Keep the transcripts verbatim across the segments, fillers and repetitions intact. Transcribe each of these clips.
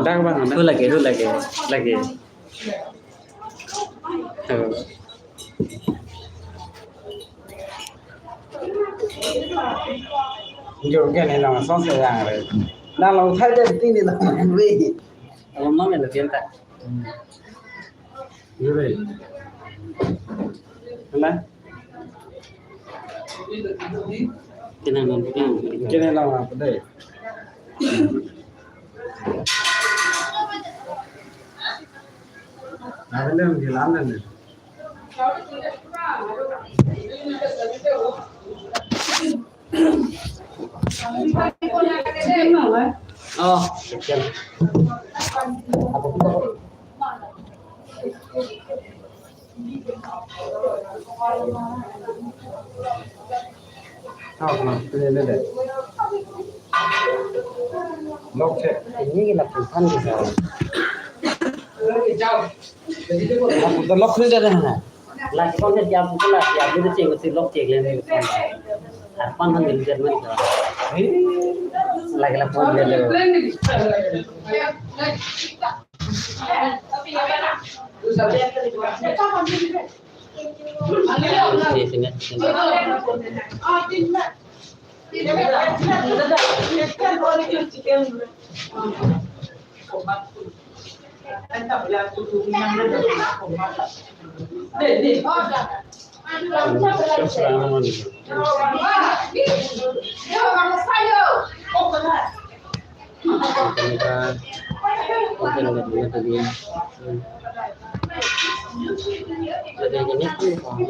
Dak bang, dak. Hu lake, hu lake, lake. Oh. Jor ke ne long song se yang re. Na long thai de tin ni long man we. Alo ma me lo tin ta. Yure. Hala? Kena nang, kena nang. Kena nang apa deh? Apa nang di lanang deh? Oh, sekian. Apa pun. Oh, nah, ini, ini deh. Lock sih. Ini kena pingsan bisa. Apa tuh lock ini deh, nah. Lagi kau ni tiap bulan lah, tiap bulan sih mesti lock cek lagi. Apa nang di Jerman tuh? Lagi lah phone dia tuh.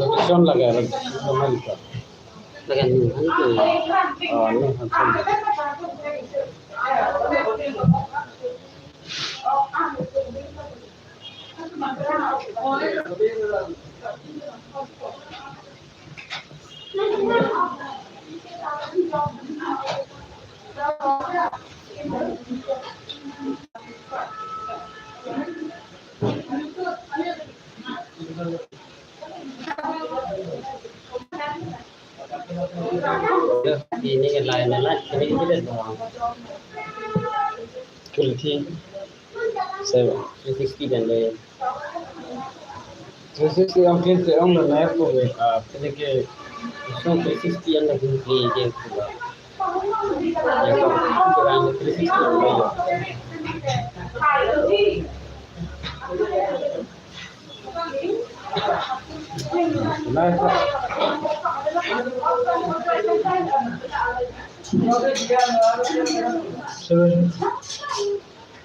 Location lagi, lagi, lagi. Oh, ini langsung. Ini ke lain, lain, ini kita doang. Quality. Seven. Three sixty dan lain. Three sixty ang klin te ang na ko be, ah, pini ke so three sixty ang na klin ke ke ko. Ya ko, kurang three sixty ang lain. Nice. Seven.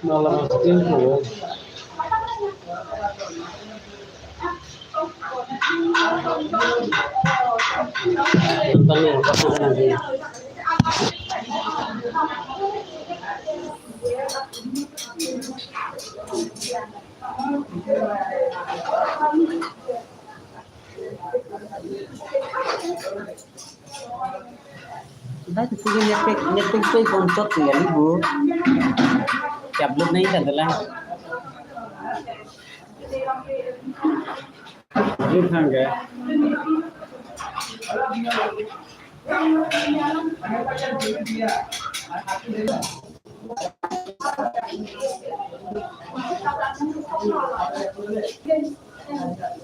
Malam sixteen ko. Tentang yang apa sana sih? Dah, itu kan nyetek, nyetek pe konsot ya, Ibu. Upload nahi kan, telah. Upload kan, guys?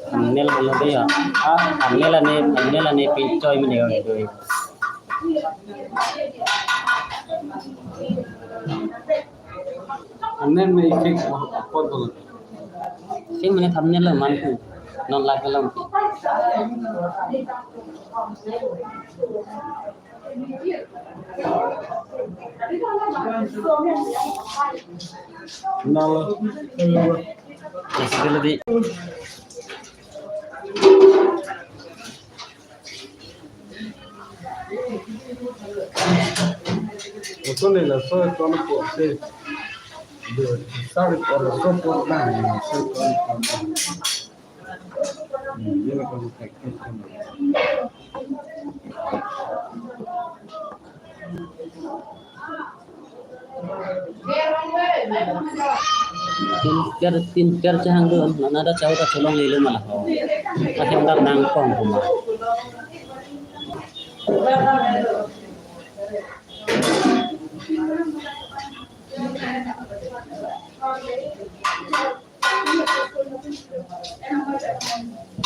Thumbnail halo dei ya. Ah, thumbnail ane, thumbnail ane pin choi mene ya doi. Thumbnail me effect apot bol. Sing mene thumbnail lo man tu. Non like lo. Nalo. Basically di. Ito nila so ito na po si the sorry for the so po na so po. Tin per, tin per chahang do, nana da chau ta cholong lelo mala ho. Ahem da nang kong kuma.